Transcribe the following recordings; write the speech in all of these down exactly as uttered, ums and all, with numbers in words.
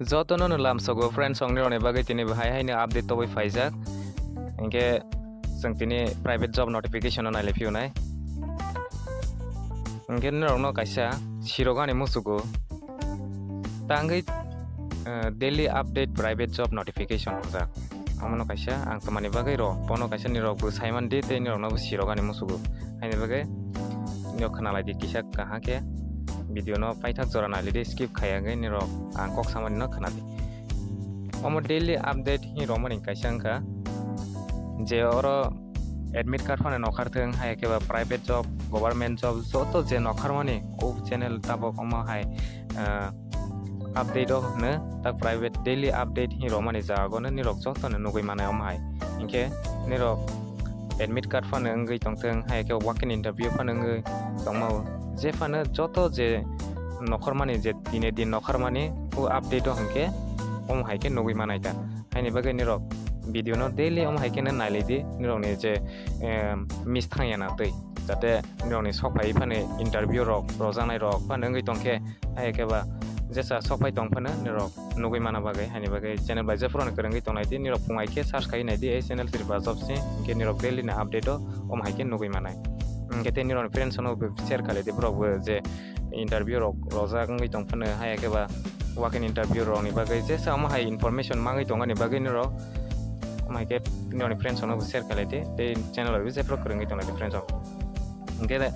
Jotono no lamsogo friends, ong nirokni bagwi tini bo hai haino update tobwi phaijak. Hinkhe chwng tini private job notification no nailai phiyunai. Hinkhe nirokno kaisa sirok ani musugo. Tangwi, eh, daily update private job notification hwnjak. Omono kaisa ang twmani bagwi rw, bono kaisa nirok bo saimandi tei nirokno bo sirok ani musugo. Haini bagwi nirok khwnalai di kisa kaham khe video no paithak jora nailai di, skip khaiya wngwi nirok ang kok samani no khwnadi. Omo daily update hinwi romani kaisa wngkha je oro admit card phano nokhar thung, hai khe ba private job, government job, joto je nokharmani o channel tabok omo hai, ah, update o hwno tak private daily update hinwi romani jaga no nirok joto no nugwi manai omo hai. Hinkhe nirok admit card phano wngwi tongthung, hai khe walk-in interview phano wngwi tongmao. Je phano joto je nokharmani, je dine din nokharmani o update o hinkhe omo hai khe nugwi manai ta. Haini bagwi nirok video no daily omo hai khe no nailai di, nirokni je, em, miss thangya na twi, jate nirokni sok phai phano interview rok rojaknai rok phano wngwi tongkhe, hai khe ba jesa sok phai tong phano nirok nugwi mana bagwi. Haini bagwi channel bai jephuru no kwrwngwi tongnai di, nirok phungai khe search khai nai di, ei channel Sriba Job se, hinkhe nirok daily ni update o omo hai khe nugwi manai. Hinkhe tei nirok friends no share khalai di, borok bo je interview rok rojak wngwi tong phano, hai khe ba walk-in interview rokni bagwi jesa omo hai information mangwi tongani bagwi nirok omo hai khe nirokni friends no share khalai di, tei channel bai jephuru kwrwngwi tongnai di friends rok. Hinkhe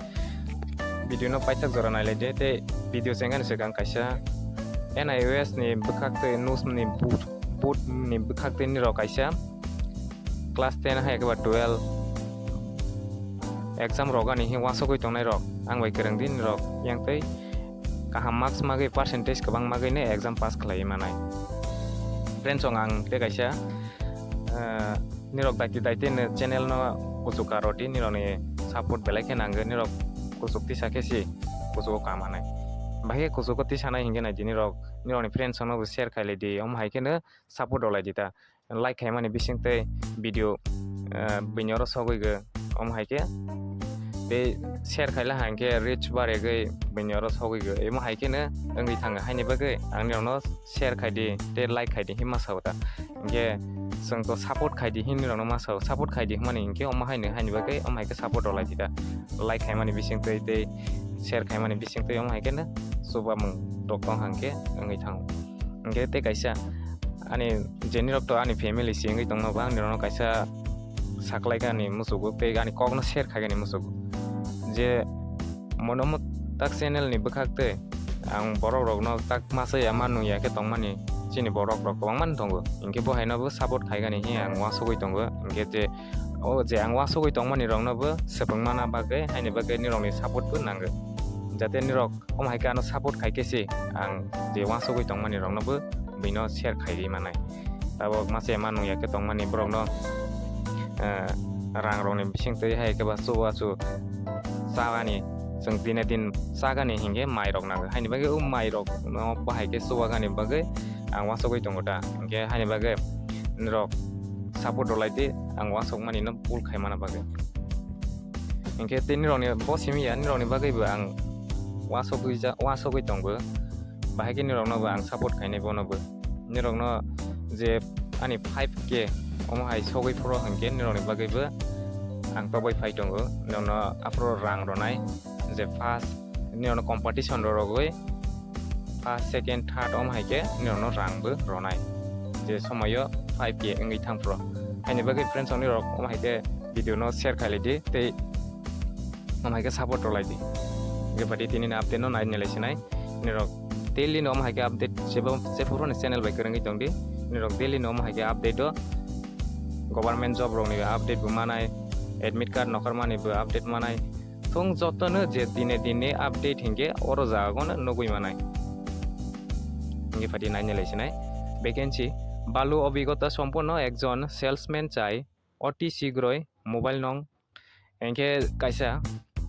video no paithak jora nailai di, tei video chengani swkang kaisa N I O S ni bwkhak tei news ni board, board ni bwkhak tei nirok kaisa class ten hai khe ba twelve exam rogani hi uansugwi tongnai rok ang bai kwrwng di, nirok yang tei kaham marks magwi, percentage kwbang magwi no exam pass khlaiwi manai. Friends rok, ang tei kaisa, eh, nirok daiti daiti no channel no kuchuk karo di, nirokni support belai khe nango, nirok kuchuk tisa khe si kuchugo kam hanai. Bahai khe kuchugo tisanai hinkhe nai di, nirok nirokni friends rok no bo share khailai di, omo hai khe no support rwlai di ta. Like khaimani bising tei video, eh, buini oro sogwi go, omo hai khe tei share khaila hai khe reach baregwi buini oro sogwi go, emo hai khe no wngwi thango. Haini bagwi ang nirokno share khai di tei like khai di hinma sao ta. Hinkhe chwng to support khai di hin nirokno ma sao, support khai di hwnmani hinkhe omo hai no, haini bagwi omo hai khe support rwlai di ta. Like khaimani bising tei, tei share khaimani bising tei omo hai khe no chubamung rok tong hang khe wngwi thango. Hinkhe tei kaisa ani je nirok to ani family se wngwi tongma ba ang nirokno kaisa saklaikani muchugo tei ani kokno share khaikani muchugo je mono mo tak channel ni bwkhak tei ang borok rokno tak masa ya ma nung ya khe tongmani chini borok rok kwbangma tongo, hinkhe bo haino bo support khaikani hinkhe ang uansugwi tongo. Hinkhe je o je ang uansugwi tongmani rokno bo swpwng mana bagwi, haini bagwi nirokni support bo nango, jate nirok omo hai khe ano support khai khe se ang je uansugwi tongmani rokno bo buino share khai ri manai. Tabok masa ya ma nung ya khe tongmani borokno, eh, rang rokni bising twi hai khe ba chubachu chagani, chwng dine din chagani hinkhe mai rok nango, haini bagwi o mai rok no bahai khe chubagani bagwi ang uansugwi tongo ta, hinkhe haini bagwi nirok support rwlai di ang uansukmani no bul khai mana bagwi. Hinkhe tei nirokni bo simi ya, nirokni bagwi bo ang uansugwi ja, uansugwi tongo, bahai khe nirokno bo ang support khainai bono bo. Nirokno je ani five K omo hai sogwi phuru hinkhe nirokni bagwi bo ang tobwi phai tongo, nirokno aphuru rang rwnai je first nirokno competition rw rogwi first, second, third omo hai khe nirokno rang bo rwnai je somoyo five K wngwi thang phuru. Haini bagwi friends rok nirok omo hai khe video no share khailai di tei omo hai khe support rwlai di. Hinkhe badi tini ni update no nai nilai sinai. Nirok daily no omo hai khe update jebo, jephuru ni channel bai kwrwngwi tong di. Nirok daily no omo hai khe update o government job rok ni update bo manai, admit card nokhormani bo update manai. Thung jotono je dine dine update hinkhe oro jaga no nugwi manai. Hinkhe phaidi nai nilai sinai. Vacancy, ভালো অভিজ্ঞতা সম্পন্ন একজন সেলসম্যান চাই, অতি শীঘ্রই মোবাইল নং। Hinkhe kaisa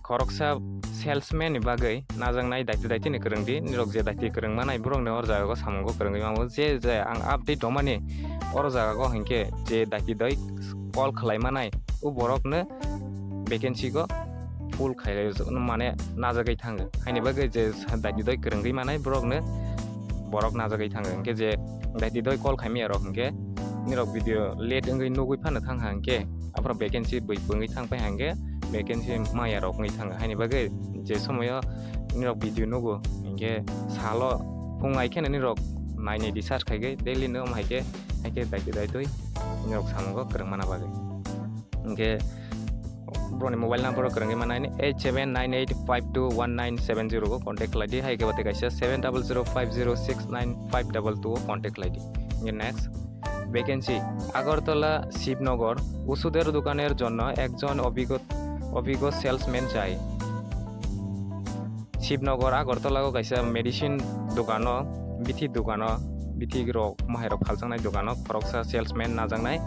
khoroksa salesman ni bagwi najaknai daiti daiti ni kwrwng di, nirok je daiti kwrwng manai borok ni oro jaga o samungo kwrwngwi mano, je je ang update tongmani oro jaga o hinkhe je daiti doi call khlai manai o borok no vacancy go full khailai mane najagwi thango, haini bagwi je daiti doi kwrwngwi manai borok no borok najagwi thango. Hinkhe je daiti doi call khaimaya rok hinkhe nirok video late wngwi nugwi phano thang ha hinkhe aphro vacancy bui wngwi thang phai ha hinkhe vacancy maya rok wngwi thango. Haini bagwi je somoyo nirok video nugo hinkhe salo phung ai kheno nirok nai nai di search khaigwi daily no hai khe, hai khe daiti daitwi nirok samungo kwrwng mana bagwi. Hinkhe borokni mobile number o kwrwngwi manai eight seven nine eight five two one nine seven zero o contact khlai di, hai khe bo tei kaisa seven double zero five zero six nine five double two o contact khlai di. Hinkhe next vacancy, Agartala শিবনগর ওষুধের দোকানের জন্য একজন অভিজ্ঞ অভিজ্ঞ সেলসম্যান চাই। Shibnogor Agartala o kaisa medicine dogano, bithi dogano, bithi rok, mohai rok phaljaknai dogano khoroksa salesman najaknai.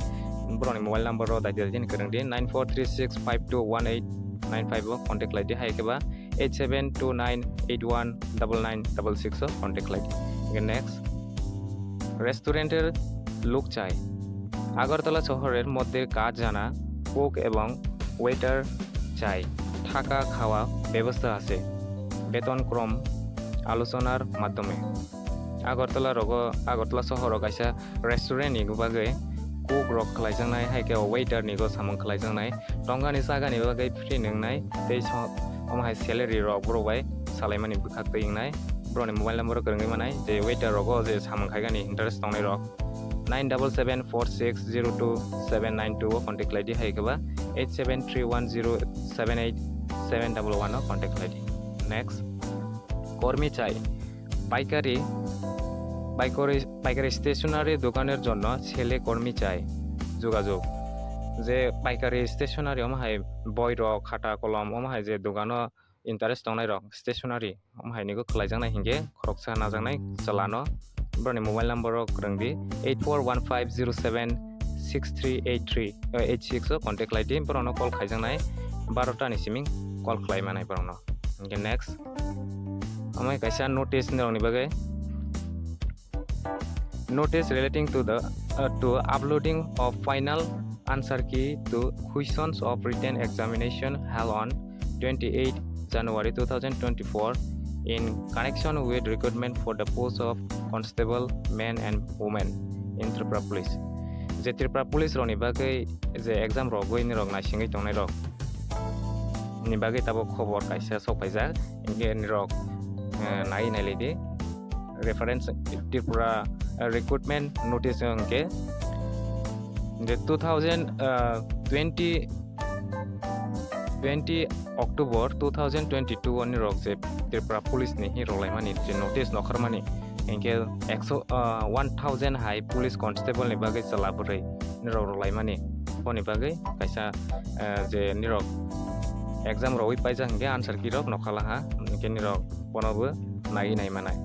Borokni mobile number o daiti daiti ni kwrwng di, nine four three six five two one eight nine five o contact khlai di, hai khe ba eight seven two nine eight one double nine double six o contact khlai di. Hinkhe next, রেস্টুরেন্টের লুক চাই। আগরতলা শহরের মধ্যে কাজ জানা, কুক এবং ওয়েটার চাই। থাকা খাওয়া ব্যবস্থা আছে। বেতন ক্রম আলোচনার মাধ্যমে। Agartala rogo, Agartala sohoro kaisa restaurant ni bagwi cook rok khlaijaknai, hai khe waiter ni go samung khlaijaknai, tongani chagani bagwi free nwngnai, tei so-, omo hai salary rok borok bai salaimani bwkhak twi wngnai. Borokni mobile number o kwrwngwi manai, je waiter rogo je samung khaigani interest tongnai rok, nine double seven four six zero two seven nine two o contact khlai di, hai khe ba eight seven three one zero seven eight seven double one o contact khlai di. Next, কর্মী চাই। পাইকারি, পাইকারি, পাইকারি স্টেশনারি দোকানের জন্য ছেলে কর্মী চাই। যোগাযোগ, je paikari stationery omo hai boi rok, khata kolom, omo hai je dogano interest tongnai rok, stationery omo hai nigo khlaijaknai hinkhe khoroksa najaknai chwlano. Borokni mobile number o kwrwng di, eight four one five zero seven six three eight three, eh, eight six o contact khlai di, borokno call khaijaknai barota ni siming call khlai manai borokno. Hinkhe next, omo hai kaisa notice nirokni bagwi. Notice relating to the, uh, to uploading of final answer key to questions of written examination held on twenty-eight January two thousand twenty-four in connection with recruitment for the post of constable men and women in Tripura Police. Je Tripura Police rokni bagwi je exam rogwi nirok naisingwi tongnai rok ni bagwi tabuk khobor kaisa sok paijak, hinkhe nirok, eh, nai nailai di. Reference Tripura, eh, recruitment notice hinkhe je two thousand, eh, twenty, twenty October two thousand twenty-two o nirok je Tripura Police ni hi rwlaimani je notice nokharmani, hinkhe ekso, ah, one thousand hai police constable ni bagwi chwla bwrwi nirok rwlaimani. Boni bagwi kaisa, ah, je nirok exam rogwi paijak hinkhe answer key rok nokhala ha, hinkhe nirok bono bo naiwi nai manai.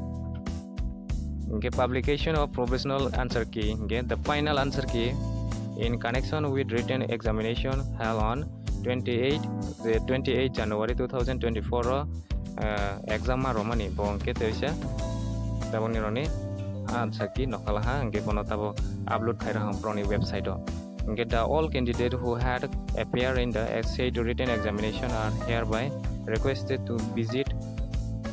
Hinkhe publication of provisional answer key, hinkhe the final answer key in connection with written examination held on twenty-eight, je twenty-eight January two thousand twenty-four o, ah, exam ma romani bo hinkhe teisa tabuk nirokni answer key nokhala ha, hinkhe bono tabuk upload khai rwkha borokni website o. Hinkhe the all candidate who had appeared in the said written examination are hereby requested to visit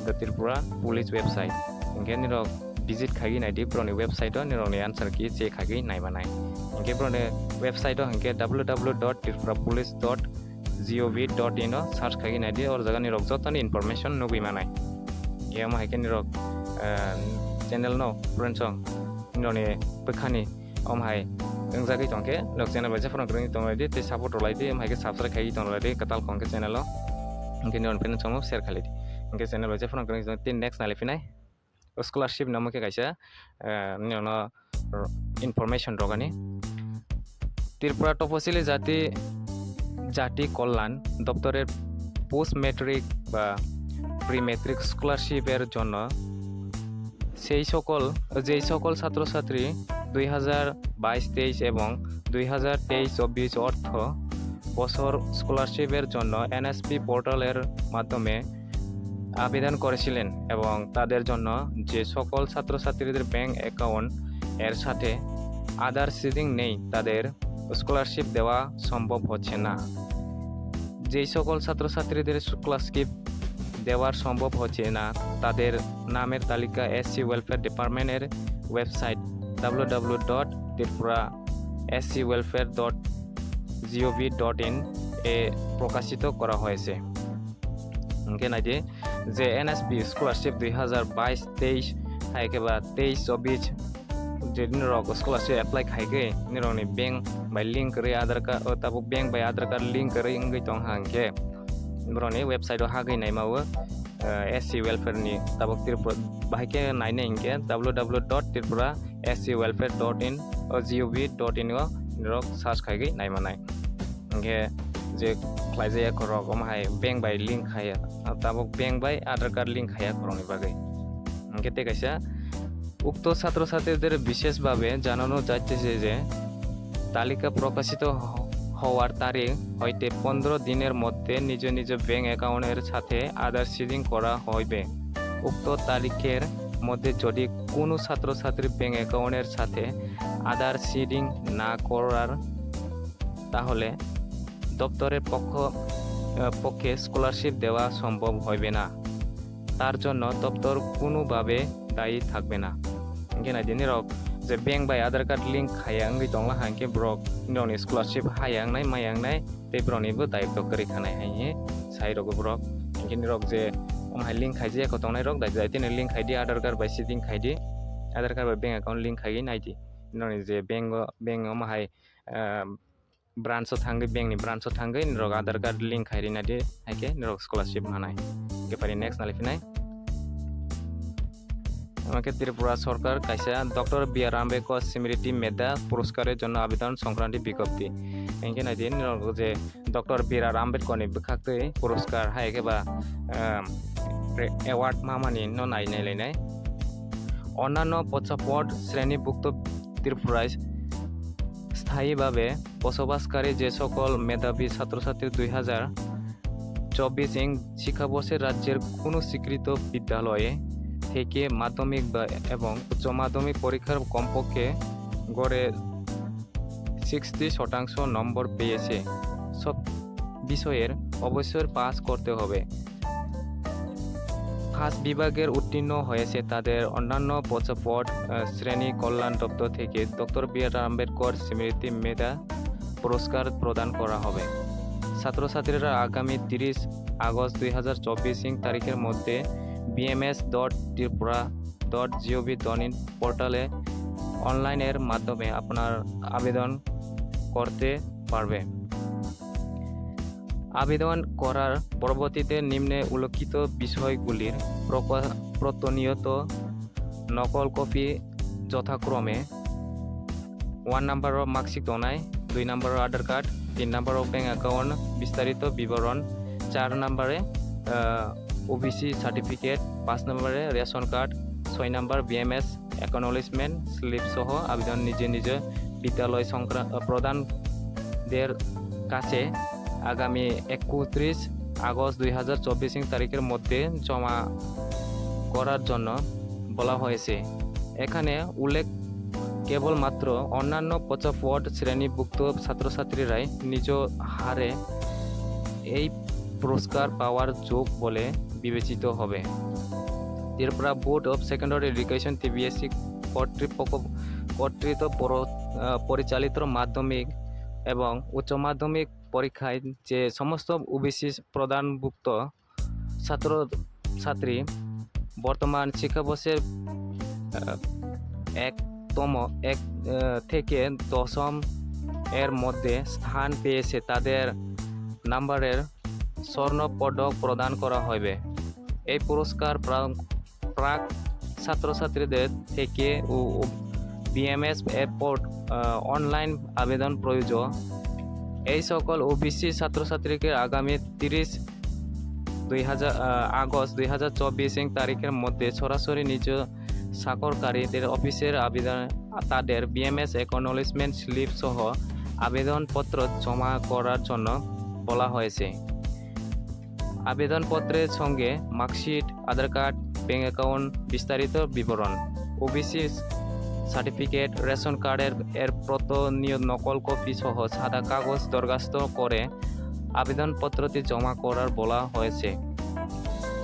the Tripura Police website. Hinkhe nirok visit khaigwi naidi borokni website o, nirokni answer key check khaigwi naimanai. Hinkhe borokni website o hinkhe W W W dot tripura police dot gov dot in o search khaigwi naidi, oro jaga nirok jotoni information nugwi manai. Hinkhe omo hai khe nirok, eh, channel no friends o nirokni bwkhani omo hai wngjagwi tongkhe, nok channel bai jephuru kwrwngwi tonglaidi tei support rwlaidi, omo hai khe subscribe khaiwi tonglaidi kwtal khongkhe channel o. Hinkhe nirokni friends no share khailadi. Hinkhe channel bai jephuru kwrwngwi tong, tei next nailai phinai scholarship namo khe kaisa, eh, nirokno information rwgani. Tripura তপশিলি জাতি, জাতি কল্যাণ দপ্তরের post matric বা pre matric স্কলারশিপের জন্য সেই সকল, যেই সকল ছাত্রছাত্রী দুই হাজার বাইশ তেইশ এবং দুই হাজার তেইশ চব্বিশ অর্থ বছর স্কলারশিপের জন্য এনএসপি পোর্টালের মাধ্যমে আবেদন করেছিলেন এবং তাদের জন্য যে সকল ছাত্রছাত্রীদের ব্যাংক অ্যাকাউন্ট এর সাথে আধার সিডিং নেই, তাদের স্কলারশিপ দেওয়া সম্ভব হচ্ছে না। যেই সকল ছাত্রছাত্রীদের স্কলারশিপ দেওয়ার সম্ভব হচ্ছে না, তাদের নামের তালিকা এসসি ওয়েলফেয়ার ডিপার্টমেন্টের website W W W dot Tripura SC welfare dot GOV dot in এ প্রকাশিত করা হয়েছে। Hingke naidi je NSP scholarship দুই হাজার বাইশ তেইশ hai khe ba তেইশ চব্বিশ je nirok scholarship apply khai khe nirokni bank bai link kwrwi Aadhaar card, o tabuk bank bai Aadhaar card link kwrwi wngwi tong ha hwnkhe borokni website o hagwi naima o, eh, S C welfare ni tabuk Tripura bahai khe nainai hwnkhe W W W dot tripura S C welfare dot in o G O V dot in o nirok search khaigwi naimanai. Hwnkhe je khlaijak ya khorok omo hai bank bai link khaiya, tabuk bank bai Aadhaar card link khaiya khorokni bagwi. Hwnkhe tei kaisa উক্ত ছাত্রছাত্রীদের বিশেষভাবে জানানো যাচ্ছে যে, যে তালিকা প্রকাশিত হ-, হওয়ার তারিখ হইতে পনেরো দিনের মধ্যে নিজ নিজ ব্যাংক অ্যাকাউন্টের সাথে আধার সিডিং করা হইবে। উক্ত তারিখের মধ্যে যদি কোনো ছাত্রছাত্রী ব্যাংক অ্যাকাউন্টের সাথে আধার সিডিং না করার, তাহলে দপ্তরের পক্ষ, আহ, পক্ষে স্কলারশিপ দেওয়া সম্ভব হইবে না। তার জন্য দপ্তর কোনোভাবে দায়ী থাকবে না। Hingke naidi nirok je bank bai Aadhaar card link khaiya wngwi tongla hangke borok nirokni scholarship haya wngnai maya wngnai tei boroknibo dayokto kwrwi khanai hai sai rogo borok. Hingke nirok je omo hai link khaijak tongnai rok dai dai tini link khaidi Aadhaar card bai si link khaidi Aadhaar card bai bank account link khaiwi naidi nirokni je bank o, bank omo hai, ah, branch o thangwi, bank ni branch o thangwi nirok Aadhaar card link khai rina di, hai khe nirok scholarship manai. Hingke pari next nali phinai. Omo khe Tripura Sarkar kaisa Doctor B R Ambedkar Smriti Medha Puraskar er jonno abedon songkranti bigjapti. Hingke nai di nirok je Doctor B R Ambedkar ni bwkhak twi puraskar hai khe ba, um, re-, award mamani no nai nai lai nai. অন্যান্য পশ্চাৎপদ শ্রেণীভুক্ত ত্রিপুরায় স্থায়ীভাবে বসবাসকারী যে সকল মেধাবী ছাত্রছাত্রী দুই হাজার চব্বিশ ইং শিক্ষাবর্ষে রাজ্যের কোনো স্বীকৃত বিদ্যালয়ে থেকে মাধ্যমিক বা এবং উচ্চ মাধ্যমিক পরীক্ষার কমপক্ষে গড়ে সিক্সটি শতাংশ নম্বর পেয়েছে, সব বিষয়ের অবশ্যই পাস করতে হবে। খাস বিভাগের উত্তীর্ণ হয়েছে তাদের অন্যান্য পশ্চাৎপদ, আহ, শ্রেণী কল্যাণ দপ্তর থেকে ডক্টর বি আর আম্বেদকর স্মৃতি মেধা পুরস্কার প্রদান করা হবে। ছাত্রছাত্রীরা আগামী তিরিশ আগস্ট দুই হাজার চব্বিশ ইং তারিখের মধ্যে BMS dot Tripura dot GOV dot in পোর্টালে অনলাইনের মাধ্যমে আপনার আবেদন করতে পারবে। আবেদন করার পরবর্তীতে নিম্নে উল্লেখিত বিষয়গুলির প্রক-, প্রত্নিয়ত নকল কপি যথাক্রমে ওয়ান নাম্বার ও মার্কশিট tongnai, দুই নাম্বার ও আধার কার্ড, তিন নাম্বার ও ব্যাংক অ্যাকাউন্ট বিস্তারিত বিবরণ, চার নাম্বারে, আহ, ওবিসি সার্টিফিকেট, পাঁচ নাম্বারে রেশন কার্ড, ছয় নাম্বার বিএমএস অ্যাকনোলেজমেন্ট স্লিপ সহ আবেদন নিজে নিজে বিদ্যালয় সংক্রা-, আহ, প্রধানদের কাছে আগামী একত্রিশ আগস্ট দুই হাজার চব্বিশ ইং তারিখের মধ্যে জমা করার জন্য বলা হয়েছে। এখানে উল্লেখ কেবলমাত্র অন্যান্য পশ্চাৎপদ শ্রেণীভুক্ত ছাত্রছাত্রীরাই নিজ হারে এই পুরস্কার পাওয়ার যোগ বলে বিবেচিত হবে। Tripura board of secondary education, টিবিএসই, কর্তৃপক্ষ, কর্তৃত্ব পর-, আহ, পরিচালিত মাধ্যমিক এবং উচ্চ মাধ্যমিক পরীক্ষায় যে সমস্ত ওবিসি প্রধানভুক্ত ছাত্র ছাত্রী বর্তমান শিক্ষাবর্ষের, আহ, একতম, এক, আহ, থেকে দশম এর মধ্যে স্থান পেয়েছে, তাদের নাম্বারের স্বর্ণ পদক প্রদান করা হবে। এই পুরস্কার প্রা-, প্রাক ছাত্রছাত্রীদের থেকে ও, ও বিএমএস এর পর, আহ, অনলাইন আবেদন প্রয়োজন। এই সকল ওবিসি ছাত্রছাত্রীকে আগামী তিরিশ দুই হাজার, আহ, আগস্ট দুই হাজার চব্বিশ ইং তারিখের মধ্যে সরাসরি নিজ স্বাক্ষরকারীদের অফিসের আবেদন, তাদের বিএমএস অ্যাকনোলেজমেন্ট স্লিপ সহ আবেদনপত্র জমা করার জন্য বলা হয়েছে। আবেদনপত্রের সঙ্গে মার্কশিট, আধার কার্ড, ব্যাংক অ্যাকাউন্ট, বিস্তারিত বিবরণ, ওবিসি সার্টিফিকেট, রেশন কার্ডের, এর প্রত্নিয়ত নকল কপি সহ সাদা কাগজ দরখাস্ত করে আবেদনপত্রটি জমা করার বলা হয়েছে।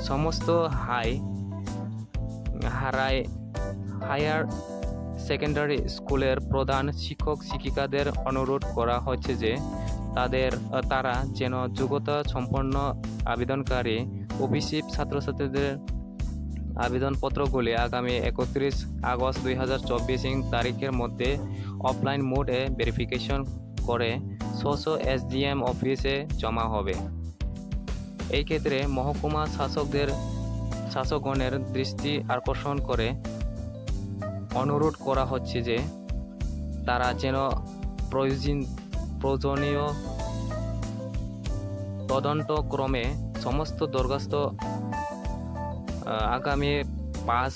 সমস্ত হাই হারাই হায়ার সেকেন্ডারি স্কুলের প্রধান শিক্ষক শিক্ষিকাদের অনুরোধ করা হচ্ছে যে তাদের, আহ, তারা যেন যোগ্যতা সম্পন্ন আবেদনকারী ওবিসি ছাত্রছাত্রীদের আবেদনপত্রগুলি আগামী একত্রিশ আগস্ট দুই হাজার চব্বিশ ইং তারিখের মধ্যে অফলাইন মোডে ভেরিফিকেশন করে স্ব স্ব এসডিএম অফিসে জমা হবে। এই ক্ষেত্রে মহকুমা শাসকদের, শাসকগণের দৃষ্টি আকর্ষণ করে অনুরোধ করা হচ্ছে যে তারা যেন প্রয়োজন, প্রয়োজনীয় তদন্তক্রমে সমস্ত দরখাস্ত, আহ, আগামী পাঁচ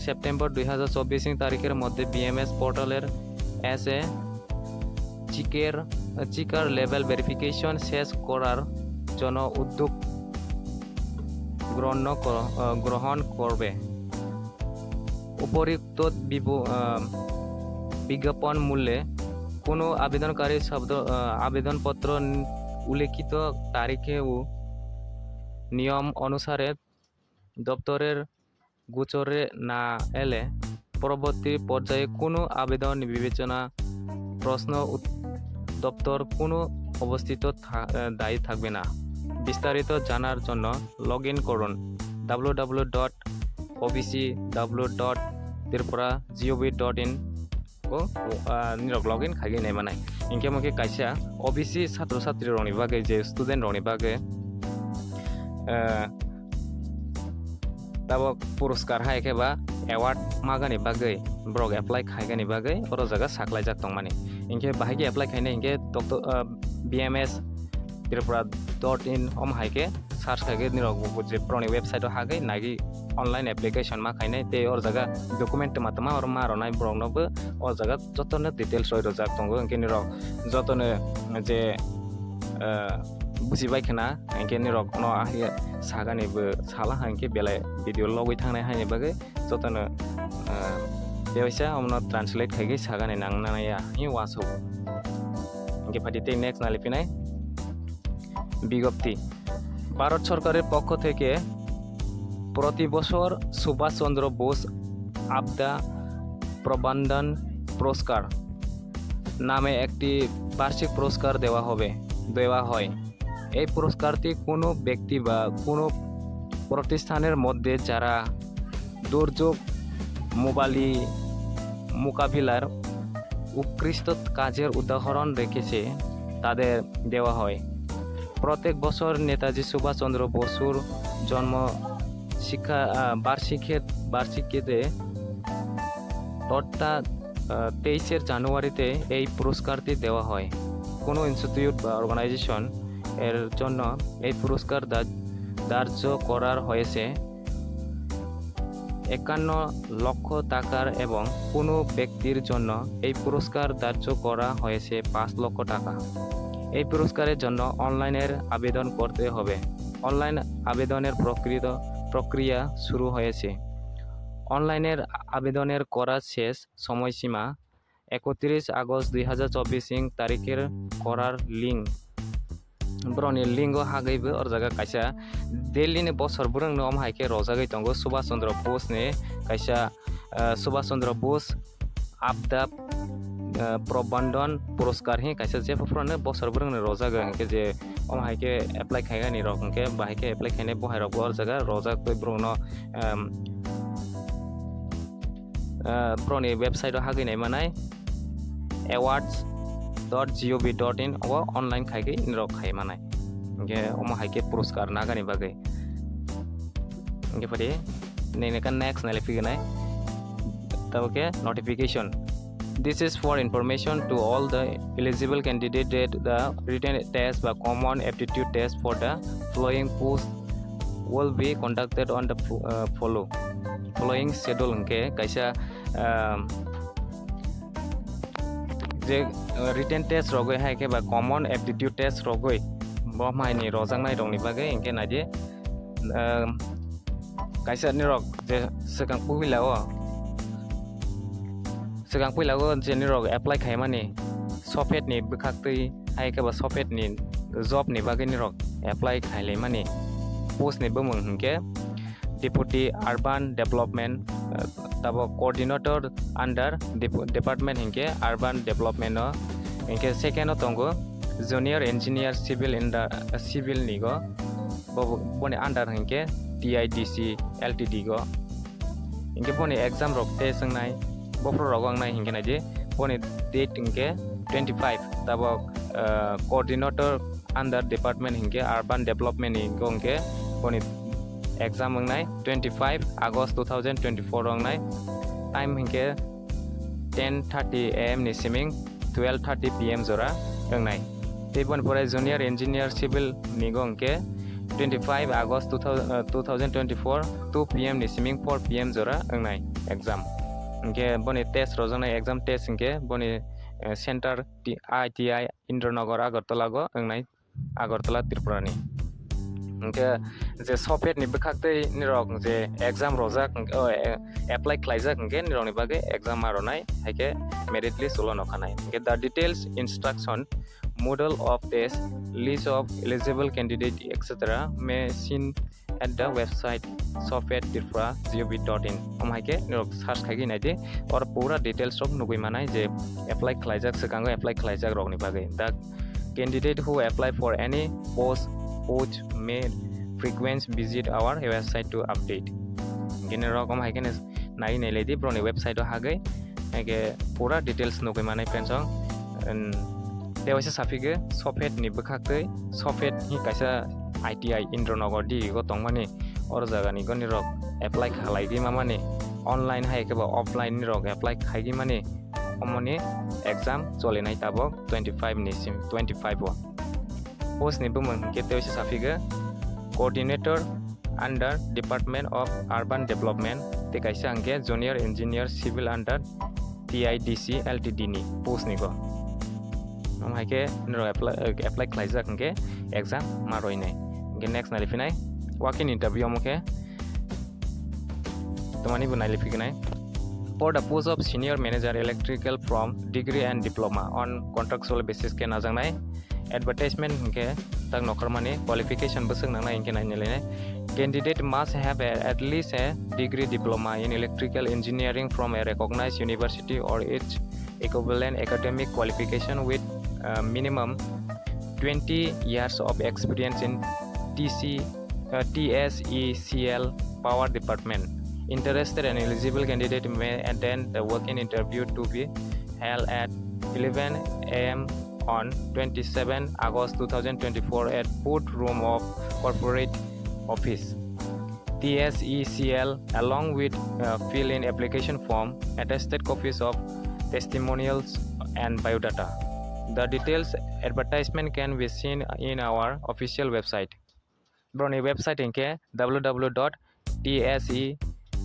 সেপ্টেম্বর দুই হাজার চব্বিশ তারিখের মধ্যে বিএমএস পোর্টালের এসে চিকের, চিকার লেভেল ভেরিফিকেশন শেষ করার জন্য উদ্যোগ গ্রহণ কর-, আহ, গ্রহণ করবে। উপরিউক্ত বিব-, আহ, বিজ্ঞাপন মূল্যে কোনো আবেদনকারী শব্দ, আহ, আবেদনপত্র উল্লেখিত তারিখে ও নিয়ম অনুসারে দপ্তরের গোচরে না এলে পরবর্তী পর্যায়ে কোনো আবেদন বিবেচনা প্রশ্ন উত-, দপ্তর কোনো অবস্থিত থা-, আহ, দায়ী থাকবে না। বিস্তারিত জানার জন্য লগ ইন করুন W W W dot OBC W W W dot Tripura GOV dot in o, ah, nirok login khaigwi nai manai. Hinkhe omo khe kaisa O B C satro satri rokni bagwi, je student rokni bagwi, ah, tabok puruskar hai khe ba award magani bagwi borok apply khaigani bagwi oro jaga saklaijak tongmani. Hinkhe bahai khe apply khainai hinkhe doctor, ah, B M S Tripura dot in omo hai khe search khaigwi nirok bo je borokni website o hagwi nagwi online application ma khainai tei or jaga document twma twma oro ma rwnai borokno bo or jaga jotono details roi rwjak tongo, hinkhe nirok jotono je, eh, bujibai khna hinkhe nirok no ahai sagani bo sala hinkhe belai video logwi thangnai haini bagwi jotono, eh, tewaisa omono translate khaigwi sagani nangnai ya hi uansuk. Hinkhe phaidi tei next nali phinai. বিজ্ঞপ্তি। ভারত সরকারের পক্ষ থেকে প্রতি বছর সুভাষ চন্দ্র বোস আবদা প্রবন্ধন পুরস্কার নামে একটি বার্ষিক পুরস্কার দেওয়া হবে, দেওয়া হয়। এই পুরস্কারটি কোনো ব্যক্তি বা কোনো প্রতিষ্ঠানের মধ্যে যারা দুর্যোগ মোবালি-, মোকাবিলার উৎকৃষ্ট কাজের উদাহরণ রেখেছে, তাদের দেওয়া হয়। প্রত্যেক বছর নেতাজি সুভাষচন্দ্র বসুর জন্ম শিক্ষা, আহ, বার্ষিকীর, বার্ষিকীতে অর্থাৎ, আহ, তেইশে জানুয়ারিতে এই পুরস্কারটি দেওয়া হয়। কোনো ইনস্টিটিউট বা অর্গানাইজেশন এর জন্য এই পুরস্কার দা-, ধার্য করার হয়েছে একান্ন লক্ষ টাকার এবং কোনো ব্যক্তির জন্য এই পুরস্কার ধার্য করা হয়েছে পাঁচ লক্ষ টাকা। এই পুরস্কারের জন্য অনলাইনের আবেদন করতে হবে। অনলাইন আবেদনের প্রকৃত, প্রক্রিয়া শুরু হয়েছে। অনলাইনের আবেদনের করার শেষ সময়সীমা একত্রিশ আগস্ট দুই হাজার চব্বিশ ইং তারিখের করার link. Borokni link o hagwi bo or jaga kaisa Delhi ni bosor bwrwng no omo hai khe rojagwi tongo Subhash Chandra Bose ni kaisa, ah, Subhash Chandra Bose Abda, ah, Prabandhan Puraskar hi kaisa jepho phano bosor bwrwng no rojago hinkhe je omo hai khe apply khaigani rok hinkhe bahai khe apply khainai bo hai rok bo or jaga rojak tei borok no, um, ah, borokni website o hagwi nai manai awards dot gov dot in o online khaigwi nirok khai manai. Hinkhe omo hai khe puruskar nagani bagwi. Hinkhe phaidi nini khe next nai phigwi nai. Tabo khe notification. This is for information to all the eligible candidate that the written test ba common aptitude test for the following post will be conducted on the fo-, uh, follow-, following schedule hinkhe kaisa, um, je, uh, written test rogwi hai khe ba common aptitude test rogwi bo maini rojaknai rokni bagwi hinkhe naidi, um, kaisa nirok je swkang puila o Swkang puila o je nirok apply khaimani sophet ni bwkhaktwi hai khe ba sophet ni job ni bagwi nirok apply khailaimani post ni bumung hinkhe Deputy Urban Development, uh, tabo Coordinator under Dep-, Department hinkhe Urban Development o, hinkhe second o tongo Junior Engineer Civil in the, uh, Civil ni go, bo, boni under hinkhe T I D C L T D go. Hinkhe boni exam rok test wngnai, bophro rok wngnai hinkhe naidi, boni date hinkhe twenty five, tabok, uh, Coordinator under Department hinkhe Urban Development ni go hinkhe boni exam wngnai twenty five August two thousand twenty four wngnai, time hinkhe ten thirty A M ni siming twelve thirty P M jora wngnai. Tei boni pore Junior Engineer Civil ni go hinkhe twenty five August two thousand, uh, two thousand twenty four two P M ni siming four P M jora wngnai exam. Hinkhe boni test rwjaknai exam test hinkhe boni, uh, center T-, I T I Indranagar Agartala go wngnai, Agartala Tripura ni. Hinkhe je SOFET ni bwkhak twi nirok je exam rojak, oh, eh, apply khlaijak hinkhe nirok ni bagwi exam ma rwnai, haikhe merit list ulo nokhanai. Hinkhe the details, instruction, model of test, list of eligible candidate, et cetera may seen at the website sofet tripura G O V dot in. Omo hai khe norok search khaigwi naidi, oro pura details rok nugwi manai je apply khlaijak, swkango apply khlaijak rokni bagwi. The candidate who apply for any post post may frequent visit our website to update. Gini rok omo hai khe nai nai lai di borokni website o hagwi, hake pura details nugwi manai friends rok. Tei waisa saphikhe SOFET ni bwkhak twi SOFET hi kaisa I T I Indranagar D go tongmani, oro jagani goni rok apply khalai di mamani, online hai khe ba offline ni rok apply khai di mani, omoni exam cholinai tabok twenty five ni sim twenty five o. Post ni bumung hinkhe tei waisa saphikhe coordinator under Department of Urban Development tei kaisa hinkhe junior engineer civil under T I D C L T D ni post ni go. Omo hai khe norok apply, apply khlaijak hinkhe exam ma rwinai. Hinkhe next nai phinai walk-in interview omo khe. Tamani bo nai liphi gwnai. For the post of Senior Manager Electrical from Degree and Diploma on contractual basis khe najaknai. Advertisement hinkhe tak nokharmani qualification bwswk nangnai hinkhe nai nai lainai. Candidate must have a, at least a degree diploma in electrical engineering from a recognized university or its equivalent academic qualification with, uh, minimum twenty years of experience in T C, uh, T S E C L power department. Interested and eligible candidate may attend the walk-in interview to be held at eleven A M on twenty-seven August two thousand twenty-four at board room of corporate office, T S E C L, along with, uh, fill-in application form, attested copies of testimonials and biodata. The details advertisement can be seen in our official website. Borokni website hinkhe W W W dot T S E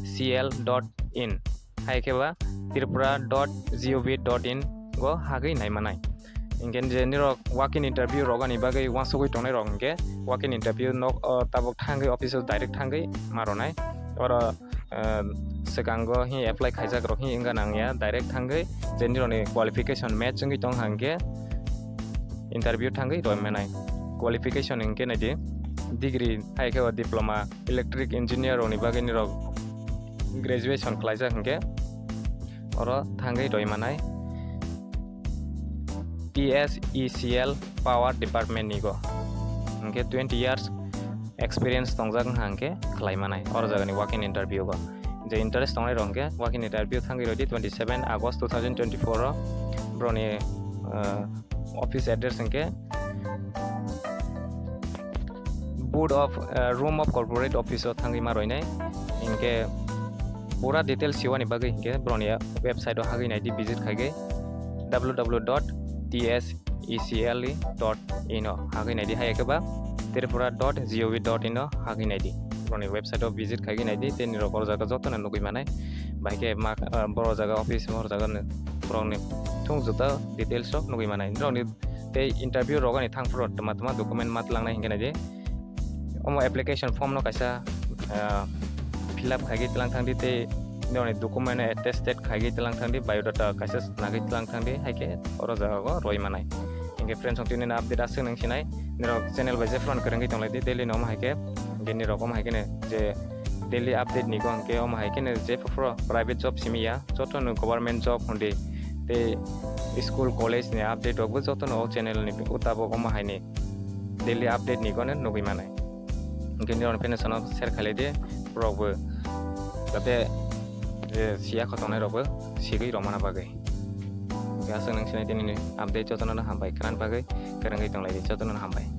C L dot in, hai khe ba tripura dot G O V dot in go hagwi nai manai. Hinkhe je nirok walk-in interview rogani bagwi uansugwi tongnai rok hinkhe walk-in interview nok, o, tabuk thangwi office o direct thangwi ma rwnai. Oro, eh, swkango hi apply khaijak rok hi wngya nang ya, direct thangwi je nirokni qualification match wngwi tong hang khe interview thangwi roi manai. Qualification hinkhe naidi degree hai khe o diploma electric engineer rokni bagwi nirok graduation khlaijak hinkhe oro thangwi roi manai. T S E C L power department ni go hinkhe twenty years experience tongjak wngkha hinkhe khlai manai oro jagani walk-in interview go. Je interest tongnai rok hinkhe walk-in interview thangwi roi di twenty seven August two thousand twenty four o borokni, uh, office address hinkhe board of, uh, room of corporate office o thangwi ma roinai. Hinkhe pura details siwani bagwi hinkhe borokni website o hagwi naidi, visit khaigwi W W W dot T S E C L E dot in o hagwi naidi, hai khe ba tripura dot G O V dot in o hagwi naidi. Borokni website o visit khaigwi naidi, tei nirok oro jaga jotono nugwi manai. Bahai khe ma, ah, boro jaga office, boro jaga ni borokni thung juta details rok nugwi manai. Norokni tei interview rogani thang phuru tma tma document ma tlangnai hinkhe naidi. Omo application form no kaisa, ah, fill up khaigwi tlang thangdi tei norokni document attested khaigwi tlang thangdi, biodata kaisa nagwi tlang thangdi, hai khe oro jaga o roi manai. Hinkhe friends, chwng tini update aswk nung sinai, norok channel bai jephru kwrwngwi tonglaidi daily no omo hai khe, hinkhe nirok omo hai khe je daily update ni go hwnkhe omo hai kheno jephru private job simi ya, jotono government job hwndi tei school college ni update rokbo jotono o channel ni utabok omo hai ni daily update ni go no nugwi manai. Hwnkhe nini rok phano channel share khailai di, borok bo jate je siya khotongnairokbo sigwi romana bagwi. Hwnkhe aswk nang sinai tini update jotono hambai khna bagwi, kwrwngwi tonglaidi jotono hambai.